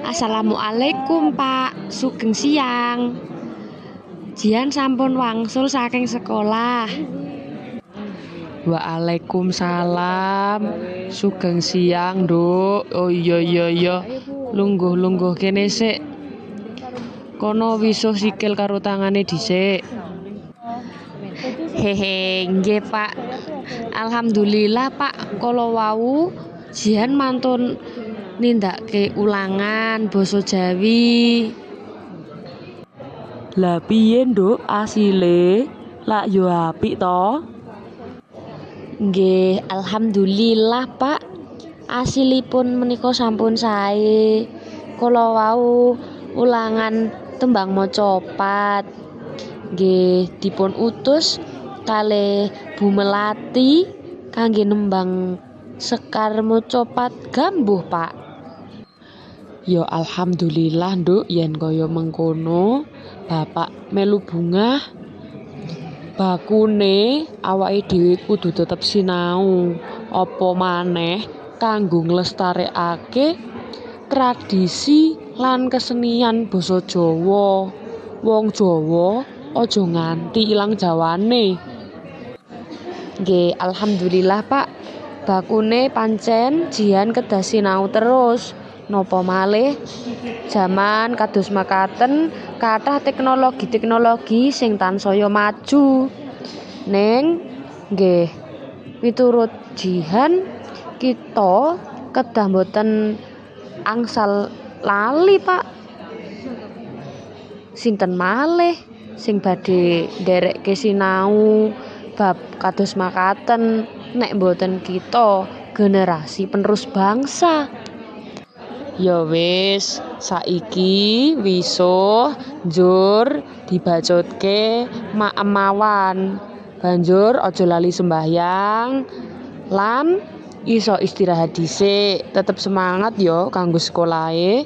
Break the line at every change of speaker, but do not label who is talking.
Assalamualaikum, Pak. Sugeng siang. Jihan sampun wangsul saking sekolah.
Waalaikumsalam. Sugeng siang, Nduk. Oh iya iya iya. Lungguh lungguh kene sik. Kono wisuh sikil karo tangane dhisik.
Hehe, nggih, Pak. Alhamdulillah, Pak, kala wau Jihan mantun nindakake ulangan basa Jawi.
Lah piye, Nduk, asile? Lak yo apik to?
Nggih, alhamdulillah, Pak. Asilipun menika sampun sae. Kala wau ulangan tembang macapat. Nggih, dipun utus kalih Bu Melati kangge nembang sekar macapat gambuh, Pak.
Ya alhamdulillah, Nduk, yen kaya mengkono bapak melu bungah. Bakune awake dhewe kudu tetep sinau, apa maneh kanggo nglestarekake tradisi lan kesenian basa Jawa. Wong Jawa aja nganti ilang jawane.
Nggih, alhamdulillah, Pak. Bakune pancen Jihan kedah sinau terus. Napa malih jaman kados makaten kathah teknologi-teknologi sing tansaya maju. Ning nggih, miturut Jihan kita kedah mboten angsal lali, Pak. Sinten malih sing badhe nderekke sinau bab kados makaten nek mboten kita generasi penerus bangsa.
Ya wis, saiki wisuh njur dibacutke maem awan. Banjur aja lali sembahyang lan iso istirahat dhisik. Tetep semangat ya kanggo sekolahe.